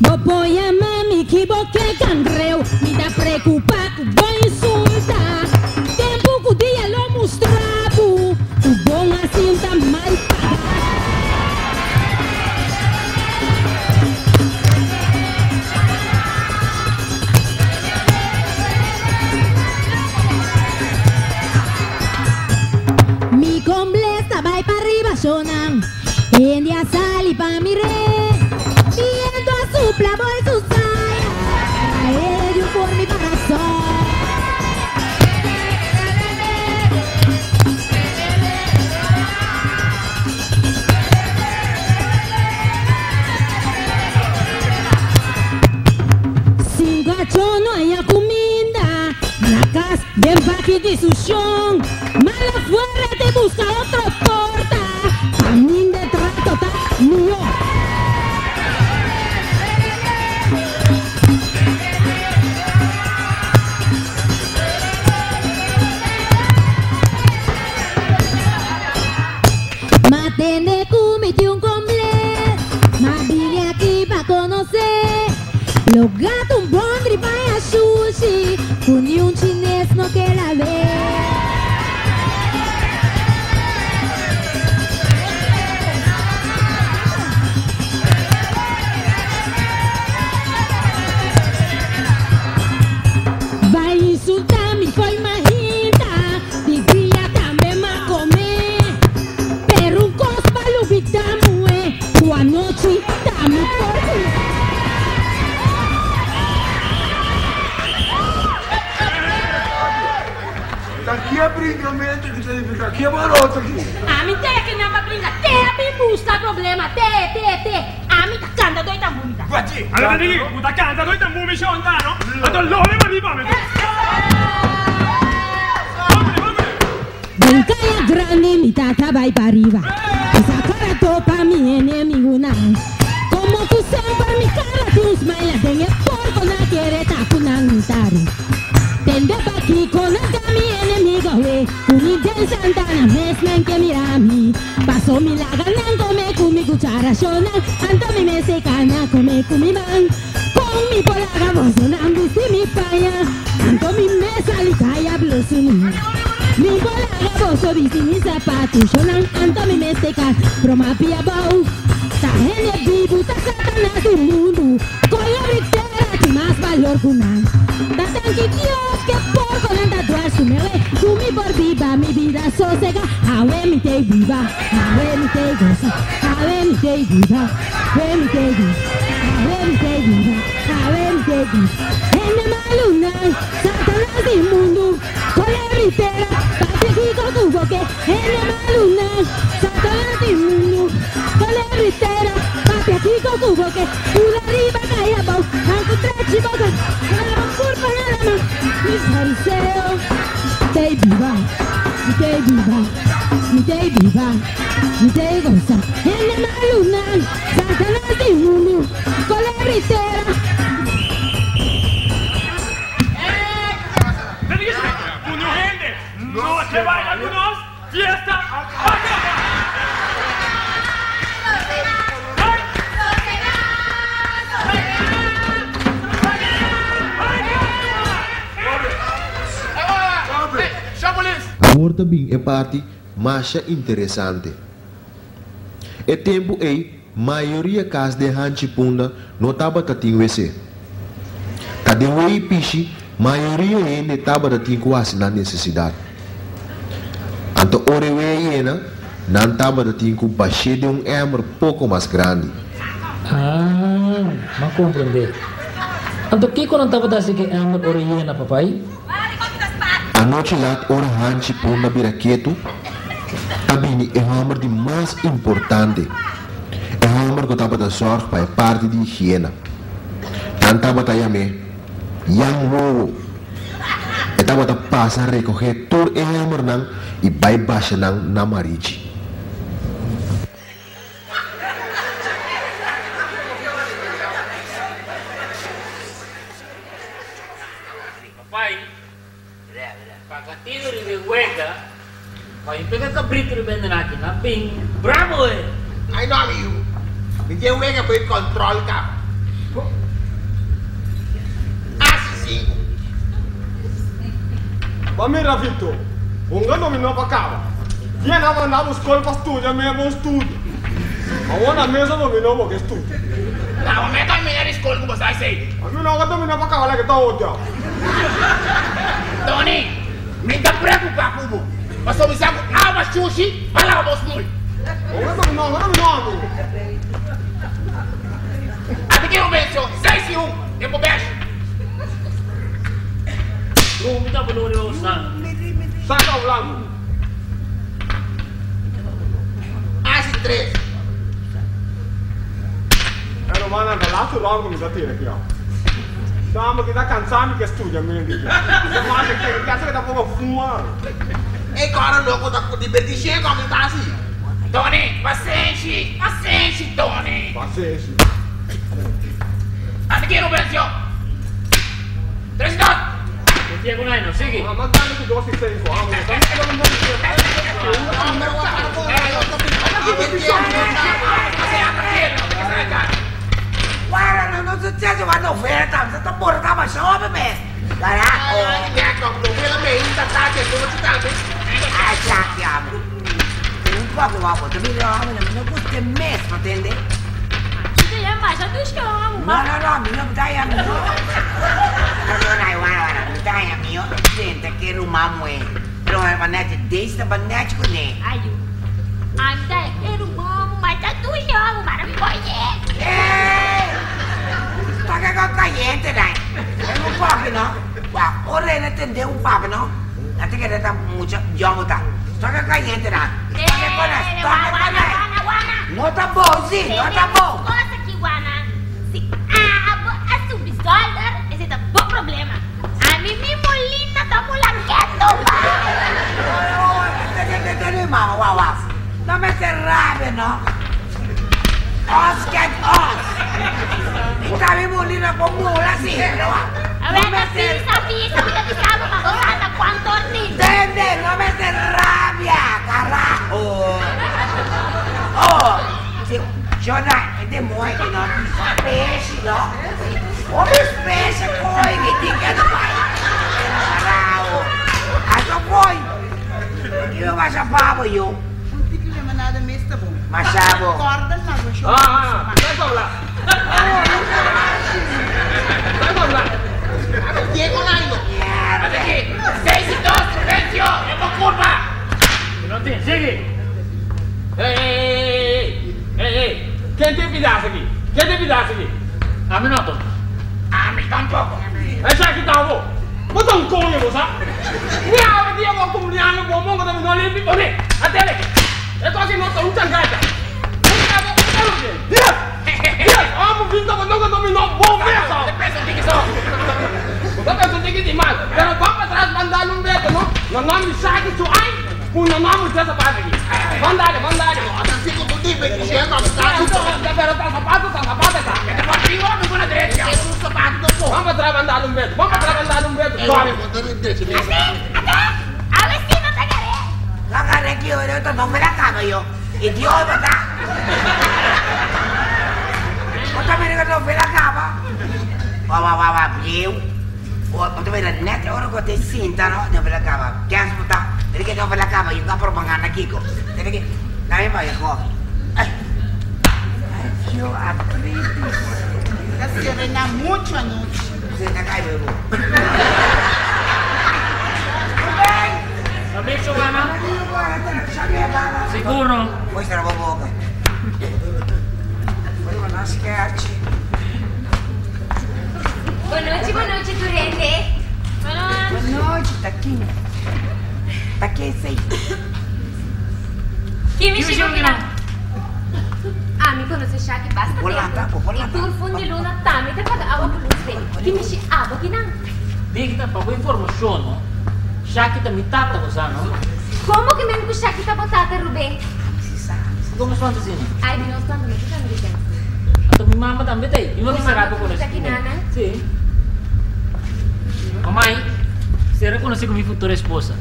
Bo por yama mi ki bo ke kangreu, mi ta preocupa ku bo insulta. Tempu ku dia lo mustra bo ku bon asin ta mal paga. Mi kombles ta bai pa riba shownan, hende a sali pa mir'é. Biento a supla boy su saya, trae di un for mi parasol. Sin kachó no haya kuminda na kas den baki di sushon. Mala fuera te buska otro porta, kaminda e trato ta mihó. Ma tende ku mi tin un kombles, ma bini aki pa konosé. Lo gata un bon riba e sushi, ku niun chines no ke lab'é. Bai insultá mi fo'i mahinta, di dia tambe m'a komé. Pero un kos pa lubidá muhé, ku anochi ta mi por. Ta ke bringamentu ki ta nifiká ke boroto aki? Ami te ke nan pa bringa te a bin buska problema te te te ami ta kanta doi tambú mi ta. Guachi. Ala ta digi ku ta kanta doi tambú mi shon ta no anto lole pa riba mi. Den kaya grandi mi tata bai pa riba Sa kara topa mi enemigunan Komo ku semper mi kara tin un smile Aden e porko nan kere ta ku nan mi ta ri Tende pakiko nan ta mi enemigo we Ku mi den Santana mes nan ke mira mi Paso mi laga nan kome ku mi kuchara Shonnan anto mi mester kana kome ku mi man Kon mi por laga bosonan bisti mi paña Anto mi mes sali kaya blusu mi Mi por laga boso bisti mi sapatu Shonnan anto mi mester ka broma pia bou Ta hende bibu ta satanas di mundu Kolor di tera tin mas balor ku nan Ta danki Dios ke porkonan ta dwars ku mi Awe ku mi por biba mi bida sosega Awe mi tei biba awe mi tei gosa Awe mi tei biba awe mi tei gosa Awe mi tei biba awe mi tei gosa Hende malunan satanas di mundu Kolor di tera papia kiko ku bo ke Hende malunan satanas di mundu Kolor di tera papia kiko ku bo ke Pula riba kai abou nan ku trechi boka Nan bo kurpa na lama Mi fariseo tei biba mi tei biba mi tei biba mi tei gosa Hende malunan satanas di mundu Kolor di tera. No ke baila ku nos, fiesta a kaba! Awor ta bin e parti masha interesante. E tempu ei mayoria kas den Hanchi Punda no tabata tin wc. Ta den wei pishi mayoria hende tabata tin ku hasi nan nesesidat. Anto ora e wei a yena, nan tabata tin ku bash'é den un èmer poko mas grandi. Ah, m'a komprendé. Anto kiko nan tabata hasi ku e èmer ora e yena, papai? Anochi lat ora Hanchi Punda bira ketu, ta bini e hòmber di mas importante, e hòmber ku tabata zòrg pa e parti di higiena. Nan tabata yam'é Jan Wowo. E tabata pasa rekohé tur e hòmbernan i bai basha nan na Marichi. Papai, Pagatino riba e wega, pa mi pega cabrito riba e nraki na bin bravo e! Ai no amigo, mi tin e wega bo e control caba. Ba mira Victor, hunga dominó pa kaba. Bien a manda bo skol pa studia mea bon studia. Awor na mesa dominó bo ke studia. Na bo meta mea di skol ku bo sa esei. A mi no ka dominó pa kaba leke ta odia. Tony, mi ta preocupa ku bo, pasobra mi sa ku awa shushi a laba bo smul. Hunga dominó, hunga dominó amo. Ata ke Rubensio, seis i un, den bo bèsh. Rumi ta balor e osa. Saka blanku. Asi tres. E rumannan ta lastu rònt ku mi ta tira aki awe. Sama ki ta kansa mi ke studia mente aki. Mi ta masha ke ki kasa ke ta poko fuma. E kòrda loko ta dibertí shei kòm mi ta hasi. Tony, pasenshi, pasenshi Tony. Pasenshi. Ata ki Rubensio. Tres i dos. Confia cu nai no sigui. Mas grande cu dos i cinco. Amo no ta mira un bon Guarda, no no suceso wa novela ta, sa ta bora ta basha hopi mes. Carajo. Ay, Shaki, amo. Un poco guapo, te mira amo, no me gusta mes, ¿me entiende? No, no, no, mi no ta ya mi no. No, no, wara, wara, mi ta ya mi no senta ke ruman muhé. Pero e banèchi, Daisy ta banèchi kuné. Ayu, anda e ruman muhé ta dushi amo, mara mi por ye. Ey! Toka kon kayente dai. E un poki no. Wak, ora e na tende un papia no, na ta kere ta mucha yòngu ta. Toka kayente dai. Toka kon es, toka kon es. No ta bon si, no ta bon. Cosa ki wana, si abo a subi zolder, ese ta bo problema. Ami mi molina ta mula keto bai. Tene mama, wak wak. No mester rabia no. Os kent os. Mi ta mi molina por mula si, pero wak. No mester. Pisa, pisa, mi ta bisa bo pa bo sa ta cuanto tin. Tende, no mester rabia, carajo. Oh, si, Shona, e demoño aki no speshi no. Hopi speshi koe mi tin ke no bai. Carajo. Ato koe, kico basha pa bo yu? Un tiki limonada mes ta bon. Masha bo. Corda laga shon Ah, ku ah, smak. sai habla. Sai habla. Diego Laino. Mierda. Seis i dos, Rubensio, e bo culpa. Mi no tin, sigui! Ey, ey, ey, ey, ey, ey, ken tin pidas aki? Ken tin pidas aki? Ami no to. Ami tampoco. Esaki ta bo. Bo ta un coño bo sa. Mi awe dia bo cumpleaños bo mongo ta mi no limpi pone. Atele. E cosa no ta un changata. Un cabo un cabo bien. Dies! Dies! Amo vinta bo nunca no mi no bo mesa. Bo ta pensa un tiki so. Bo ta pensa un tiki di mal. Pero ban pa tras ban dal un beto no. No no mi saki su ai. Cu no no mi desa parti aki. Ban dale ban dale. No ta si cu tu dime ki shey no mi saki so. Pero ta zapato ta zapato ta. E ta por arriba o mi por derecha. E su zapato no por. Ban pa tras ban dal un beto. Ban pa tras ban dal un beto. E hombre bo ta derecha mi. Ate ate awe si no ta gare. No gare ki ora ta no me la cama yo. Idiota ta. Bo ta mira cu no me la cama. Wa wa wa wa bieu. Bo ta mira net e ora cu te sinta no no me la cama. Kens bo ta. Mira que no me la cama yo ta propaganda kico. Tene que dame pa e coge. Ay. Ay yo artritis. Ta serena mucho anochi. Se ta cay bebo. Rubén. Amigo Giovanna. Sigur no. Muestra bo boca. Bueno, no skerchi. Bonochi bonochi tur hende. Bonochi ta kin? Ta ken esei? Ki mi shigo kinan? Ami konosé Shaki basta Bo lanta, tempu. bo I lanta. tur fun di luna tambe ta paga awa ku lus p'e. Ki mi shi abo kinan? Digna, pa bo informashon no, Shaki ta mi tata bo sa no? Komo ki men ku Shaki ta bo tata, Ruben? Komo spanta asina? Ai, mi no spanta, mi ta tambe di pensa. Anto mi mama tambe ta ei. Mi mama Bo sera mama bo konosé ta ku mi. kinana? Sí. Mamai, sera konosé ku mi futuro esposa.